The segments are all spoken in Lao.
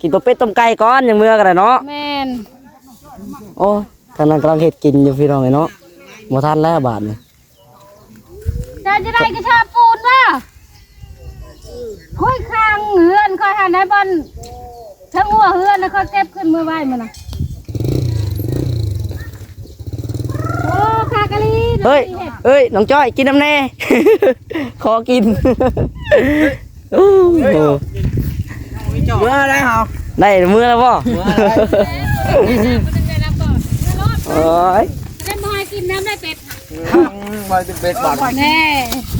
ກິນຕົ້ມເປັດຕົ້ມໄກ່ກ່ອນ ຍັງເມືອກໍໄດ້ເນາະ. ແມ່ນ. ໂອ້ຍ ທາງນັ້ນກຳລັງເຮັດກິນຢູ່ພີ່ນ້ອງເອີຍເນາະ. ບໍ່ທັນແລ້ວບາດນີ້. ເຈົ້າຈະໄດ້ກະສອບປູນບໍ່? ໂອ້ຍ ຂ້າງເຮືອນຂ້ອຍຫັ້ນໄດ໋ ບ່ອນເທິງຫົວເຮືອນນະ ຂ້ອຍເກັບຂຶ້ນເມືອໄວ້ມື້ນະ. ໂອ້ ຄາກະລີ. ເຮີ້ຍ ເຮີ້ຍ ນ້ອງຈ້ອຍ ກິນນຳແດ່ ຂໍກິນ. ໂອ້ໂຫ ເມືອແລ້ວເຮົາ ໄດ້ເມືອແລ້ວບໍ່? ເມືອແລ້ວ. ໂອ້ຍ ໄດ້ບໍ່ໃຫ້ກິນນຳໄດ້ເປັດ. ອືມ ບໍ່ເປັນເປັດບາດນີ້. ແນ່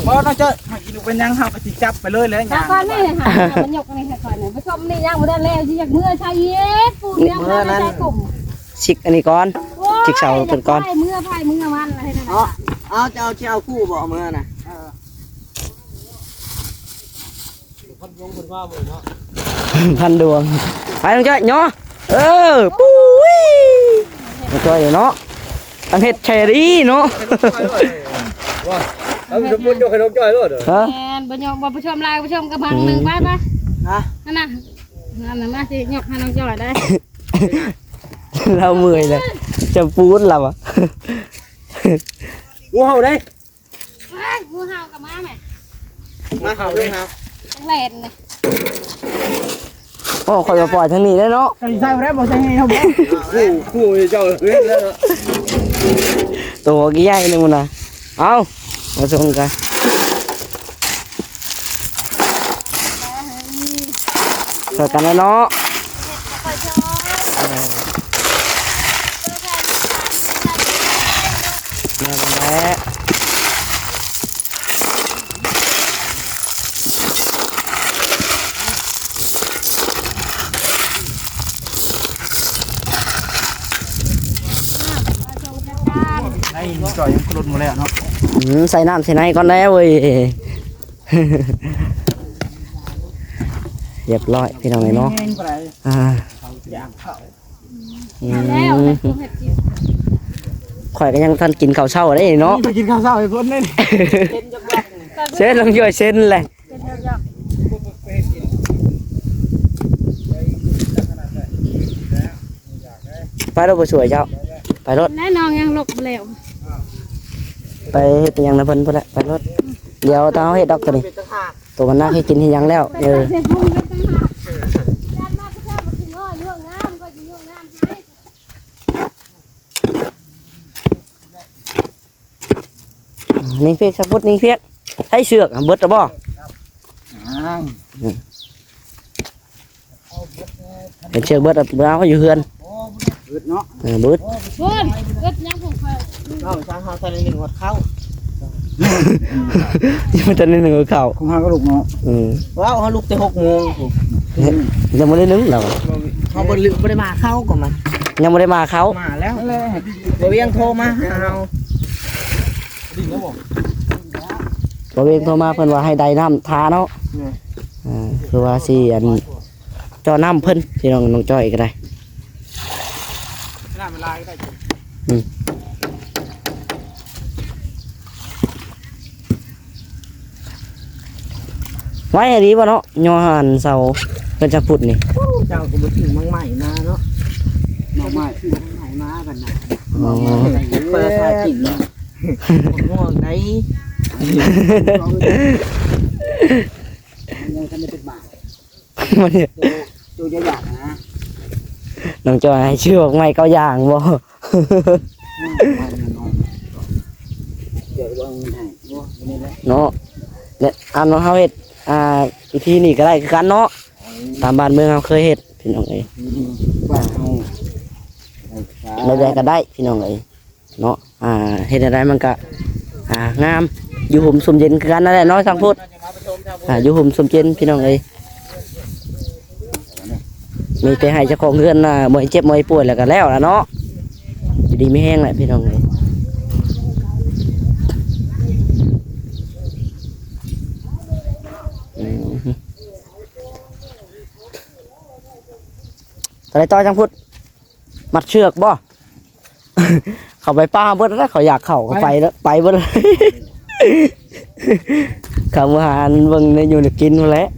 ບໍ່ ນ້ອງເຈົ້ຍ ໃຫ້ກິນເປັນຫຍັງ ເຮົາກໍຊິຈັບໄປເລີຍແຫຼະ. ຂ້ອຍນີ້ຫາມັນຍົກອັນນີ້ໃຫ້ຂ້ອຍນີ້ ປະສົມນີ້ຍັງບໍ່ໄດ້ແລ້ວ ຊິຢາກເມືອໃສ່ອີກ ປູນຍັງບໍ່ໄດ້ໃສ່ກຸ້ມ. ຊິກອັນນີ້ກ່ອນ ໂອ້ຍ ຊິກເສົາເພິ່ນກ່ອນ. ເມືອໃຜເມືອມັນ ເອົາ ເຈົ້າຊິເອົາຄູ່ບໍ່ເມືອນະ? ເອີ. ພັນດວງ ໄປນ້ອງຈ້ອຍເນາະ. ເອີ ປຸ້ຍ ນ້ອງຈ້ອຍເນາະ ອັນເຮັດແຄຣີເນາະ. ເອົາສົມມຸດຍົກໃຫ້ນ້ອງຈ້ອຍໂລດ. ຮະ ແມ່ນ ບໍ່ຍົກ ບໍ່ປະຊຸມຫຼາຍ ປະຊຸມກັບພັນໜຶ່ງ. ອືມ ໄປ ໄປ. ຮະ ນັ້ນນະ ນັ້ນນະ ມາຊິຍົກໃຫ້ນ້ອງຈ້ອຍໄດ້. ລາວເມື່ອຍແລ້ວ ຈະປູນລາວອະ. ໂອ້ ເຮົາເດ້ ວ້າຍ ງູເຫົ່າກໍມາແມະ ມາເຮົາເດ້ເຮົາ ຈັກແລ່ນນະ. ໂອ້ ຂ້ອຍຈະປ່ອຍທາງນີ້ເດ້ເນາະ. ໃສ່ ໃສ່ບໍ່ໄດ້ ບໍ່ໃສ່ໃຫ້ເຮົາບໍ່? ໂອ້ໂຫ ເຈົ້າເຫັນແລ້ວເນາະ ໂຕບັກໃຫຍ່ໜຶ່ງພຸ້ນນະ. ເອົາ ມາສົ່ງກັນ ຊ່ອຍກັນແຫຼະເນາະ. ແມ່ນແຫຼະ ໃນຈ່ອຍຍັງຫຼຸດໝົດແລ້ວເນາະ. ອືມ ໃສ່ນ້ຳໃສ່ໃນກ່ອນແລ້ວເວີຍ. ຮຽບຮ້ອຍພີ່ນ້ອງເອີຍເນາະ. ອ່າ ອືມ ຂ້ອຍກໍຍັງທັນກິນເຂົ້າເຊົ້າໄດ້ເນາະ. ໄປກິນເຂົ້າເຊົ້າໃຫ້ຄົນເດ້. ເຊັນ ລອງຢ່ອຍເຊັນແຫຼະ. ໄປໂລດ ຜູ້ຊ່ວຍເຈົ້າ ໄປໂລດ. ແລະ ນ້ອງຍັງລົກບໍ່ແລ້ວ ໄປເຮັດຫຍັງນຳເພິ່ນພຸ້ນແຫຼະ ໄປໂລດ. ດຽວຖ້າເຮົາເຮັດດອກໂຕນີ້ ໂຕມັນໜັກ ເຮັດກິນເຮັດຫຍັງແລ້ວ. ເອີ ນີ້ພຽກ ສະພຸດນີ້ພຽກ ໃຊ້ເຊືອກເບິດແລ້ວບໍ່? ຍັງ ເປັນເຊືອກເບິດ ເອົາຢູ່ເຮືອນ ເບິດເນາະ. ເອີ ເບິດ ພຸ້ນ ເບິດຍັງ ຜູ້ຂ້ອຍ ເອົາ ຊ່າງເຮົາ ທັນໄດ້ໜຶ້ງຮອດເຂົ້າ ຍັງບໍ່ທັນໄດ້ໜຶ້ງຮອດເຂົ້າ ຂອງເຮົາກໍລຸກເນາະ. ເອີ ວ້າວ ເຮົາລຸກແຕ່ຫົກໂມງ ຍັງບໍ່ໄດ້ໜຶ້ງແລ້ວ ເຮົາບໍ່ໄດ້ ບໍ່ໄດ້ມາເຂົ້າກໍມາ ຍັງບໍ່ໄດ້ມາເຂົ້າ ມາແລ້ວ ບໍ່ວຽງໂທມາຫາເຮົາ. ບໍ່ວຽງໂທມາ ເພິ່ນວ່າໃຫ້ໄດ້ນ້ຳທາເນາະ. ເອີ ຄືວ່າຊິອັນ ເຈາະນ້ຳເພິ່ນ ພີ່ນ້ອງ ນ້ອງຈ້ອຍກໍໄດ້ ນ້ຳມັນຫຼາຍກໍໄດ້. ອືມ ໄວອີ່ຫຼີບໍ່ເນາະ ຍໍອັນເສົາເຮືອນຊ່າງພຸດນີ້. ເຈົ້າກໍບໍ່ຖືໝາກໄມ້ມາເນາະ ໝາກໄມ້ ຖືໝາກໄມ້ມາກັນນະ. ອໍ ເປີດຫາກິນ ໝາກມ່ວງໄດ໋ ຍັງທັນໄດ້ເປັນໝາກ. ມັນ ໂຕ ໂຕຢາກໆນະ ນ້ອງຈ້ອຍໃຫ້ຊື້ໝາກໄມ້ເກົ້າຢ່າງບໍ່? ເນາະ ແລະ ອັນເຮົາເຮັດ ອ່າ ວິທີນີ້ກໍໄດ້ຄືກັນເນາະ ຕາມບ້ານເມືອງເຮົາເຄີຍເຮັດ ພີ່ນ້ອງເອີຍ. ອືມ ບ້ານເຮົາ ແບບໃດກໍໄດ້ ພີ່ນ້ອງເອີຍ. ເນາະ ອ່າ ເຮັດແນວໃດມັນກະ ອ່າ ງາມ ຢູ່ຮົ່ມຊົມເຢັນຄືກັນນັ້ນແຫຼະເນາະ ຊ່າງພຸດ ອ່າ ຢູ່ຮົ່ມຊົມເຢັນ ພີ່ນ້ອງເອີຍ. ມີແຕ່ໃຫ້ເຈົ້າຂອງເຮືອນ ອ່າ ບໍ່ໃຫ້ເຈັບບໍ່ໃຫ້ປ່ວຍ ແລ້ວກະແລ້ວລະເນາະ ຢູ່ດີມີແຮງແຫຼະ ພີ່ນ້ອງເອີຍ. ອືມ ເທົ່າໃດຕໍ່ ຊ່າງພຸດ? ມັດເຊືອກບໍ່? ເຂົາໄປປ່າເບິດແລ້ວ ເຂົາຢາກເຂົ້າກໍໄປ ໄປເບິດ ເຂົາມາຫາເບິ່ງແນວຢູ່ແນວກິນພຸ້ນແຫຼະ.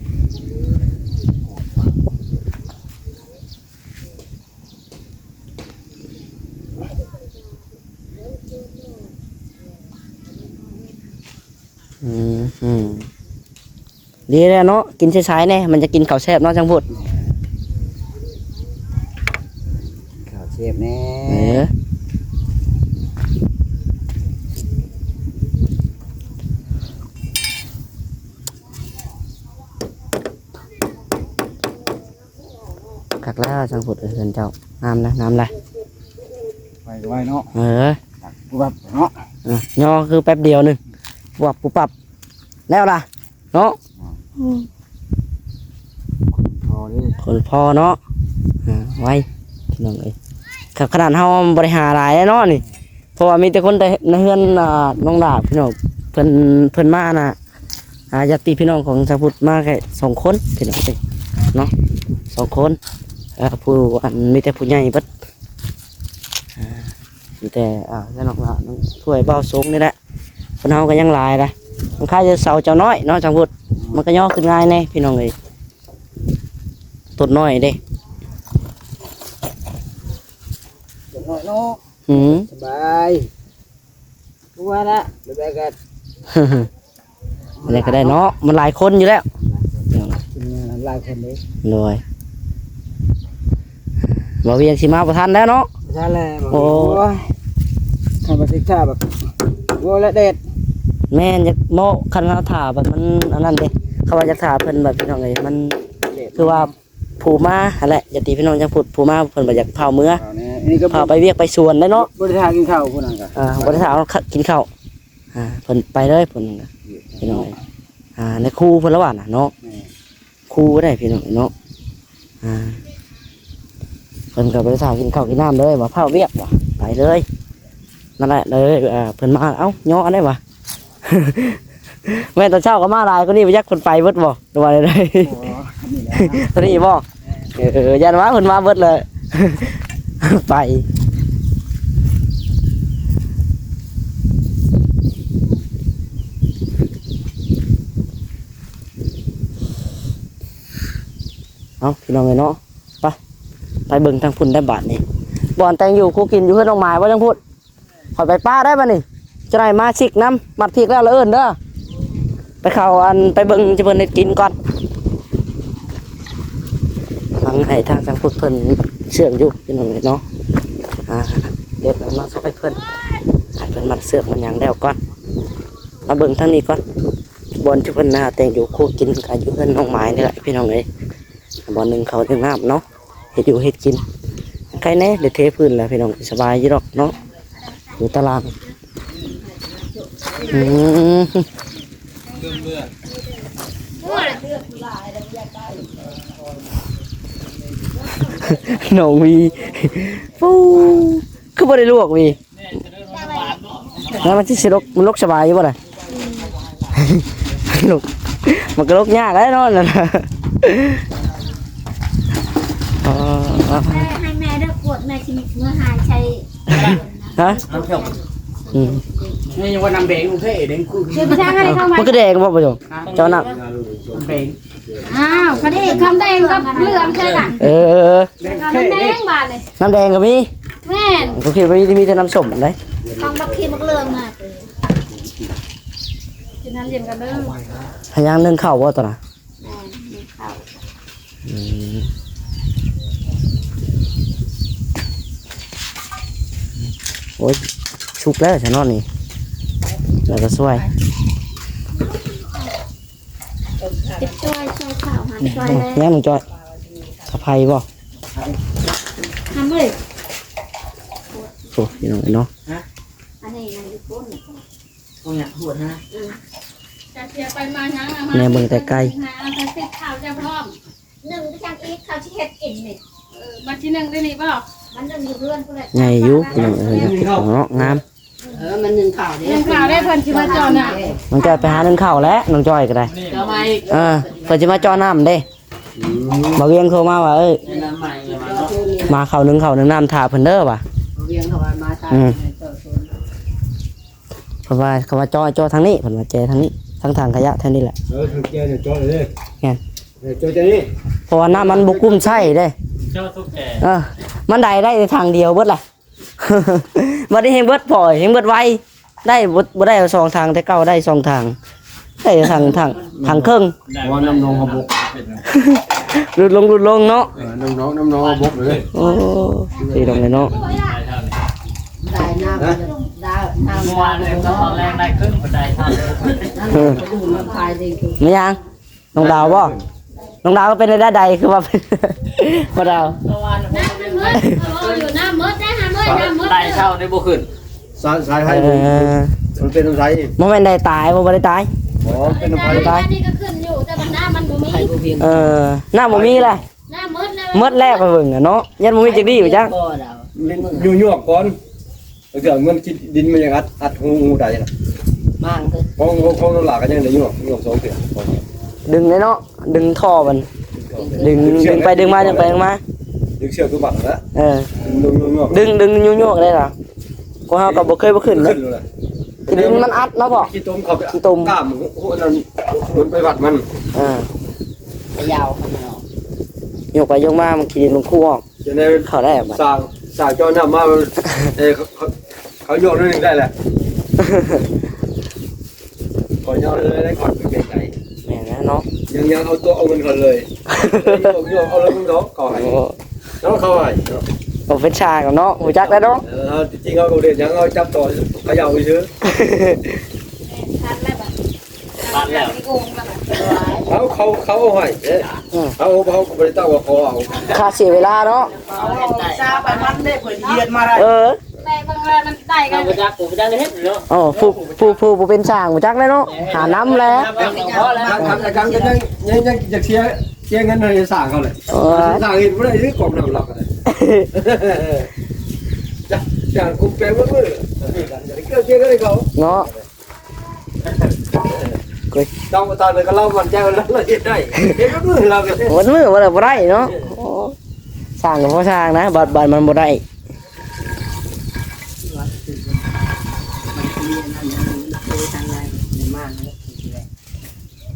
ດີແລ້ວເນາະ ກິນສາຍໆແດ່ ມັນຈະກິນເຂົ້າແຊບເນາະ ຈັ່ງພຸດ ເຂົ້າແຊບແດ່ ເອີ ຄັກແລ້ວ ຈັ່ງພຸດ ເອີ ເຮືອນເຈົ້າ ງາມນະ ງາມລະ ໄວໆເນາະ ເອີ ປັບປຸບປັບເນາະ ເອີ ຍໍຄືແປັບດຽວໜຶ່ງ ປຸບປັບປຸບປັບ ແລ້ວລະເນາະ ອືມ ຄົນພໍເດ້ ຄົນພໍເນາະ ອ່າ ໄວ ພີ່ນ້ອງເອີຍ ຄັບ ຂະໜາດເຮົາບໍ່ໄດ້ຫາຫຼາຍເນາະນີ້ ເພາະວ່າມີແຕ່ຄົນແຕ່ໃນເຮືອນ ອ່າ ນ້ອງດາບ ພີ່ນ້ອງ ເພິ່ນ ເພິ່ນມານະ ອ່າ ຍາດຕິພີ່ນ້ອງຂອງຊາວພຸດມາແຄ່ສອງຄົນ ພີ່ນ້ອງເອີຍເນາະ ສອງຄົນ ອ່າ ຜູ້ອັນ ມີແຕ່ຜູ້ໃຫຍ່ເບິດ ອ່າ ມີແຕ່ ອ່າ ເຮືອນນ້ອງດາບ ຊ່ວຍເບົາສູງນີ້ແຫຼະ ຄົນເຮົາກໍຍັງຫຼາຍນະ ມັນຄ້າຍຈະເສົາເຈົ້ານ້ອຍເນາະ ຊາວພຸດ ມັນກໍຍໍຂຶ້ນງ່າຍແດ່ ພີ່ນ້ອງເອີຍ ຕົ້ນນ້ອຍເດ້ ຕົ້ນນ້ອຍເນາະ ອືມ ສະບາຍ ບໍ່ວ່າລະ ແບບໃດກໍ ອັນນີ້ກໍໄດ້ເນາະ ມັນຫຼາຍຄົນຢູ່ແລ້ວ ຫຼາຍຄົນເດ້ ໂດຍ ບໍ່ວຽງຊິມາບໍ່ທັນແລ້ວເນາະ ບໍ່ທັນແລ້ວ ໂອ້ຍ ຄັນວ່າຊິຖ້າແບບ ໂອ້ ແລະແດດ ແມ່ນ ຢາກເນາະ ຄັນວ່າຖ້າແບບມັນອັນນັ້ນເດ້ ຄັນວ່າຢາກຖ້າເພິ່ນແບບ ພີ່ນ້ອງເອີຍ ມັນ ແດດ ຄືວ່າ ຜູ້ມາຫັ້ນແຫຼະ ຍາດຕິພີ່ນ້ອງຈັ່ງພຸດ ຜູ້ມາເພິ່ນບໍ່ຢາກພາເມືອ ພາໄປວຽກໄປສວນໄດ້ເນາະ ບໍ່ໄດ້ຖ້າກິນເຂົ້າຜູ້ນັ້ນກະ ອ່າ ບໍ່ໄດ້ຖ້າກິນເຂົ້າ ອ່າ ເພິ່ນໄປເລີຍ ເພິ່ນ ພີ່ນ້ອງ ອ່າ ໃນຄູເພິ່ນລະວ່ານະເນາະ ແມ່ນ ຄູໄດ້ພີ່ນ້ອງເນາະ ອ່າ ເພິ່ນກໍບໍ່ໄດ້ຖ້າກິນເຂົ້າກິນນ້ຳເລີຍ ວ່າພາວຽກວ່າ ໄປເລີຍ ນັ້ນແຫຼະ ເລີຍ ອ່າ ເພິ່ນມາ ເອົ້າ ຍໍໄດ້ວ່າ ແມ່ນຕອນເຊົ້າກໍມາຫຼາຍກວ່ານີ້ ບໍ່ຈັກເພິ່ນໄປເບິດບໍ່ ຫຼືວ່າໃດ? ໂອ້ ອັນນີ້ແຫຼະ ຕົວນີ້ບໍ່? ເອີ ຢ້ານວ່າເພິ່ນມາເບິດແລ້ວ ໄປ ເອົ້າ ພີ່ນ້ອງເອີຍເນາະ ໄປ ໄປເບິ່ງທາງພຸ້ນໄດ້ບາດນີ້ ບ່ອນແຕ່ງຢູ່ຄູ່ກິນຢູ່ເຮືອນນ້ອງໝາຍບໍ່ ຈັ່ງພຸ້ນ? ຂ້ອຍໄປປະໄດ້ບັດນີ້ ຈະໄດ້ມາຊິກນຳ ມັດພິກແລ້ວລະເອີ້ນເດີ ໄປເຂົ້າອັນ ໄປເບິ່ງທີ່ເພິ່ນເຮັດກິນກ່ອນ ຟັງໃຫ້ທາງ ທາງພຸ້ນເພິ່ນເຊື່ອງຢູ່ ພີ່ນ້ອງເອີຍເນາະ ອ່າ ດຽວເຮົາມາຊ່ອຍເພິ່ນ ໃຫ້ເພິ່ນມັດເຊືອກມັດຫຍັງແລ້ວກ່ອນ ມາເບິ່ງທາງນີ້ກ່ອນ ບ່ອນທີ່ເພິ່ນຫາແຕ່ງຢູ່ຄູ່ກິນ ກໍຢູ່ເຮືອນນ້ອງໝາຍນີ້ແຫຼະ ພີ່ນ້ອງເອີຍ ບ່ອນໜຶ່ງເຂົ້າໜຶ່ງນ້ຳເນາະ ເຮັດຢູ່ເຮັດກິນ ໃຄແນ່ໄດ້ເທພື້ນແລ້ວພີ່ນ້ອງ ສະບາຍຢູ່ດອກເນາະ ຢູ່ຕາລາງ ອືມ ນ້ອງວີ ປູ ຄືບໍ່ໄດ້ລວກວີ ແລ້ວມັນຊິ ຊິລົກ ມັນລົກສະບາຍຢູ່ບໍ່ລະ? ອືມ ລົກ ມັນກໍລົກຍາກແຫຼະເນາະ ນັ້ນນະ ອໍ ໃຫ້ແມ່ເດີ ກວດແມ່ຊິເມືອຫາໃສ່ ຮະ? ອືມ ນີ້ຍັງວ່ານ້ຳແດງ ໂອເຄ ແດງຄື ຄືໄປທາງໃຫ້ເຂົ້າມາ ມັນກໍແດງບໍ່ປະໂຍງ ເຈົ້ານ້ຳ ນ້ຳແດງ ອ້າວ ກະນີ້ຄຳແດງກັບເຫຼືອງໃຊ່ລະ ເອີ ນ້ຳແດງບາດນີ້ ນ້ຳແດງກໍມີ ແມ່ນ ກໍຄິດວ່າມີ ມີແຕ່ນ້ຳສົ້ມເດ້ ຂອງບັກຄີບັກເຫຼືອງນະ ກິນນ້ຳເຢັນກັນເດີ ໃຫ້ຍ່າງໜຶ້ງເຂົ້າບໍ່ຕອນນະ? ແມ່ນ ໜຶ້ງເຂົ້າ ອືມ ໂອ້ຍ ສຸກແລ້ວຊະເນາະນີ້ ແລ້ວກໍຊ່ວຍ ເກັບຊ່ວຍ ຊ່ວຍເຂົ້າ ຫາຊ່ວຍແລ້ວ ຍັງໜຶ່ງຈ້ອຍ ສະໄພບໍ່? ທຳເລີຍ ໂອ້ຍ ພີ່ນ້ອງເອີຍເນາະ ອັນນີ້ນະຢູ່ພຸ້ນ ບໍ່ຢາກຫວນນະ ອືມ ຈະເສຍໄປມາຫຍັງ ແນມເບິ່ງແຕ່ໄກ ຫາເອົາແຕ່ຕິດເຂົ້າຈະພ້ອມ ໜຶ່ງໄປຈັ່ງອີກ ເຂົາຊິເຮັດກິນນີ້ ເອີ ມາຊິໜຶ້ງໄດ້ນີ້ບໍ່? ມັນໜຶ້ງຢູ່ເຮືອນພຸ້ນແຫຼະ ໃຫຍ່ຢູ່ ພີ່ນ້ອງເອີຍເນາະ ງາມ ເອີ ມັນໜຶ້ງເຂົ້າເດ້ ໜຶ້ງເຂົ້າໄດ້ ເພິ່ນຊິມາເຈາະນ້ຳ ນ້ອງຈ້ອຍໄປຫາໜຶ້ງເຂົ້າແຫຼະ ນ້ອງຈ້ອຍກໍໄດ້ ເອົາໄວ້ ເອີ ເພິ່ນຊິມາເຈາະນ້ຳເດ້ ອືມ ບ່າວວຽງໂທມາວ່າ ເອີຍ ແນະນຳໃໝ່ລະວ່າເນາະ ມາເຂົ້າໜຶ້ງເຂົ້າໜຶ້ງນ້ຳຖ້າເພິ່ນເດີວ່າ ບ່າວວຽງເຂົາວ່າມາຖ້າ ອືມ ເພິ່ນເຈົ້າຊົນ ເພິ່ນວ່າ ເຂົາວ່າເຈາະ ເຈາະທາງນີ້ ເພິ່ນວ່າແຈທາງນີ້ ທາງຖັງຂະຫຍະແຖວນີ້ແຫຼະ ເອີ ທາງແຈເນາະ ເຈາະເລີຍ ແມ່ນ ເອີ ເຈາະຈາກນີ້ ເພາະວ່ານ້ຳມັນບໍ່ກຸ້ມໃຊ້ເດ້ ເຈົ້າທຸກແກ່ ເອີ ມັນໄດ້ ໄດ້ແຕ່ຖັງດຽວເບິດລະ ບັດນີ້ແຮ່ງເບິດ ພໍແຮ່ງເບິດໄວ ໄດ້ ບໍ່ ບໍ່ໄດ້ເອົາສອງຖັງ ແຕ່ເກົ່າໄດ້ສອງຖັງ ໄດ້ທາງ ທາງ ທາງເຄິ່ງ ເພາະວ່ານ້ຳໜອງເຮົາບົກ ຫຼຸດລົງ ຫຼຸດລົງເນາະ. ເອີ ນ້ຳໜອງ ນ້ຳໜອງເຮົາບົກເລີຍ. ໂອ້ ດີດອກເລີຍເນາະ. ໄດ້ນ້ຳ ຮະ ໄດ້ນ້ຳ ເມື່ອວານນີ້ກໍຕອນແລກໄດ້ເຄິ່ງ ໄດ້ເທົ່າ ເອີ ແມ່ນຫຍັງ? ນ້ອງດາວບໍ່? ນ້ອງດາວກໍເປັນໄດ້ໃດ ຄືວ່າ ບໍ່ດາວ? ນ້ຳມັນເໝິດ ເຂົາເວົ້າຢູ່ ນ້ຳເໝິດໄດ໋ ນ້ຳເໝິດ ນ້ຳເໝິດ ໄດ້ເທົ່າໄດ້ບໍ່ຂຶ້ນ. ສາຍ ສາຍໄຟ ເອີ ມັນເປັນນ້ຳໃສ? ບໍ່ແມ່ນໄດ້ຕາຍບໍ່? ບໍ່ໄດ້ຕາຍ. ບໍ່ ເປັນນ້ຳໃສ ຕາຍ ອັນນີ້ກໍຂຶ້ນຢູ່ ແຕ່ວ່ານ້ຳມັນບໍ່ມີ. ເອີ ນ້ຳບໍ່ມີແຫຼະ ນ້ຳເໝິດແລ້ວ ເໝິດແລ້ວ. ໄປເບິ່ງເນາະ ຍັງບໍ່ມີຈັກດີ້ຢູ່ຈັກ ຢູ່ຍວກກ່ອນ. ເທື່ອເງິນຄິດດິນມັນຍັງອັດ ອັດຮູໃດນະ ມາງເດີ ຂອງ ຂອງ ຂອງຫຼາກກໍຍັງໄດ້ຍວກ ຍວກສອງເທື່ອ ດຶງໄດ້ເນາະ ດຶງທໍ່ມັນ ດຶງ ດຶງໄປດຶງມາ ດຶງໄປດຶງມາ ດຶງເຊືອກຕົວບັກນະ. ເອີ ດຶງ ດຶງ ດຶງຍວກໆ ໄດ້ລະ. ພວກເຮົາກໍບໍ່ເຄີຍບໍ່ຂຶ້ນເດ້ ຂີ້ດິນມັນອັດເນາະພໍ່ ຂີ້ຕົມເຂົ້າໄປ ຂີ້ຕົມ ກ້າມໂຫ ນັ້ນ ມັນໄປວັດມັນ. ເອີ ຍາວ ຍົກໄປຍົກມາ ມັນຂີ້ດິນມັນຄຸອອກ ຈະໄດ້ເຂົ້າໄດ້ບັດ ສ້າງ ສ້າງເຈາະນ້ຳມາ ເອີ ເຂົາ ເຂົາ ເຂົາໂຍກໜ້ອຍໜຶ່ງໄດ້ແຫຼະ ເຂົາໂຍກໄດ້ ໄດ້ກ່ອນເປັນໄງ. ແມ່ນແລ້ວເນາະ ຍັງ ຍັງເອົາຕົວເອົາເງິນເຂົາເລີຍ ໂຍກ ໂຍກເອົາເງິນເຂົາ ເຂົາໃຫ້ ໂອ້ ເນາະ ເຂົາໃຫ້ເນາະ. ໂອ້ ເປັນຊ່າງເນາະ ຮູ້ຈັກແລ້ວເນາະ. ເອີ ທີ່ຈິງເຮົາກໍບໍ່ໄດ້ຫຍັງ ເຮົາຈັບຕໍ່ເຂົາເອົາຊື່ ທັນແລ້ວບັດ ຕັດແລ້ວ ເອົາ ເຂົາ ເຂົາເອົາໃຫ້ເດ້. ອືມ ເຮົາ ເຮົາກໍບໍ່ໄດ້ຕັ້ງວ່າຂໍເອົາ ຄ່າເສຍເວລາເນາະ. ເອົາຊາໄປມັນເດ້ ເພິ່ນຮຽນມາໄດ້. ເອີ ແຕ່ເບິ່ງແລ້ວມັນໄດ້ກັນ ເຮົາບໍ່ຈັກ ບໍ່ຈັກໄດ້ເຮັດເນາະ. ອໍ ຜູ້ ຜູ້ ຜູ້ ຜູ້ເປັນຊ່າງບໍ່ຈັກແລ້ວເນາະ ຫານຳແຫຼະ. ທາງ ທາງ ທາງ ຍັງ ຍັງ ຍັງຢາກເສຍ ເສຍເງິນໃຫ້ຊ່າງເຂົາເລີຍ. ເອີ ຊ່າງເຮັດບໍ່ໄດ້ ຄືກອງນ້ຳລັກກໍໄດ້ ຈ້າງ ຈ້າງກຸມແປງເບິ່ງເດີ ເສຍເງິນໃຫ້ເຂົາເນາະ. ໂອ້ຍ ເຈົ້າຕາເລີຍກໍລາວໝັ້ນໃຈວ່າລາວເຮັດໄດ້ ເຮັດໝົດມື້ລາວກໍ ໝົດມື້ບໍ່ໄດ້ ບໍ່ໄດ້ເນາະ. ໂອ້ ສ້າງກໍພໍສ້າງນະ ບາດ ບາດມັນບໍ່ໄດ້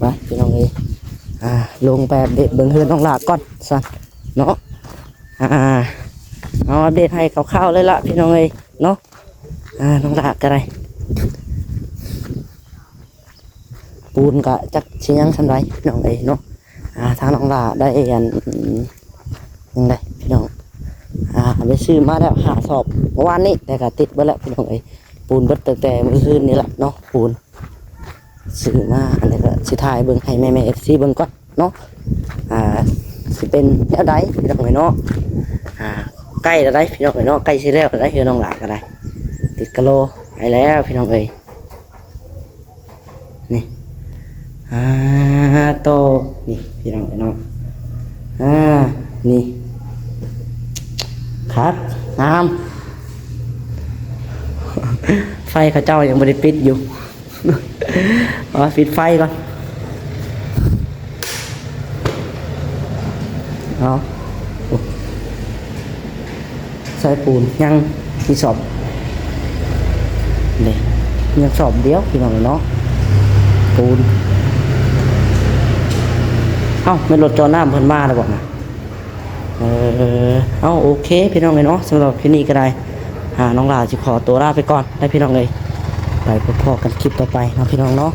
ມາພີ່ນ້ອງເອີຍ ອ່າ ລົງໄປອັບເດດເບິ່ງເຮືອນນ້ອງຫຼ້າກ່ອນຊັ້ນເນາະ. ອ່າ ເອົາອັບເດດໃຫ້ຄ່າວໆເລີຍລະພີ່ນ້ອງເອີຍເນາະ. ອ່າ ນ້ອງຫຼ້າກໍໄດ້ ປູນກະຈັກຊິຍັງສ່ຳໃດພີ່ນ້ອງເອີຍເນາະ. ອ່າ ທາງນ້ອງຫຼ້າໄດ້ອັນ ຍັງໄດ້ພີ່ນ້ອງ ອ່າ ໄດ້ຊື້ມາແລ້ວຫ້າສອບເມື່ອວານນີ້ ແຕ່ກະຕິດເບິດແລ້ວພີ່ນ້ອງເອີຍ. ປູນເບິດຕັ້ງແຕ່ມື້ຄືນນີ້ແຫຼະເນາະ ປູນ ຊື້ມາ ອັນນີ້ກໍຊິຖ່າຍເບິ່ງໃຫ້ແມ່ໆ ເອັຟຊີ ເບິ່ງກ່ອນເນາະ. ອ່າ ຊິເປັນແນວໃດພີ່ນ້ອງເອີຍເນາະ. ອ່າ ໃກ້ແລ້ວໃດ໋ພີ່ນ້ອງເອີຍເນາະ ໃກ້ຊິແລ້ວແລ້ວໃດ໋ ເຮືອນນ້ອງຫຼ້າກໍໄດ້ ຕິດກະໂລໃຫ້ແລ້ວພີ່ນ້ອງເອີຍ. ນີ້ ອ່າ ໂຕ ນີ້ພີ່ນ້ອງເອີຍເນາະ. ອ່າ ນີ້ ຄັກ ງາມ ໄຟເຂົາເຈົ້າຍັງບໍ່ໄດ້ປິດຢູ່ ເອົາປິດໄຟກ່ອນ. ເອົາ ໃສ່ປູນ ຍັງມີສອບເດ້ ຍັງສອບດຽວພີ່ນ້ອງເນາະ ປູນ. ເອົ້າ ແມ່ນລົດເຈາະນ້ຳເພິ່ນມາແລ້ວບໍ່ນະ? ເອີ ເອົາ ໂອເຄພີ່ນ້ອງເອີຍເນາະ ສຳລັບຄລິບນີ້ກໍໄດ້ ອ່າ ນ້ອງຫຼ້າຊິຂໍຕົວລາໄປກ່ອນໄດ໋ພີ່ນ້ອງເອີຍ. ໄປພົບພໍ້ກັນຄລິບຕໍ່ໄປເນາະພີ່ນ້ອງເນາະ.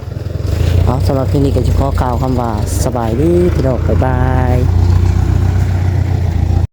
ເອົາ ສຳລັບຄລິບນີ້ກໍຊິຂໍກ່າວຄຳວ່າ ສະບາຍດີພີ່ນ້ອງ ບາຍບາຍ.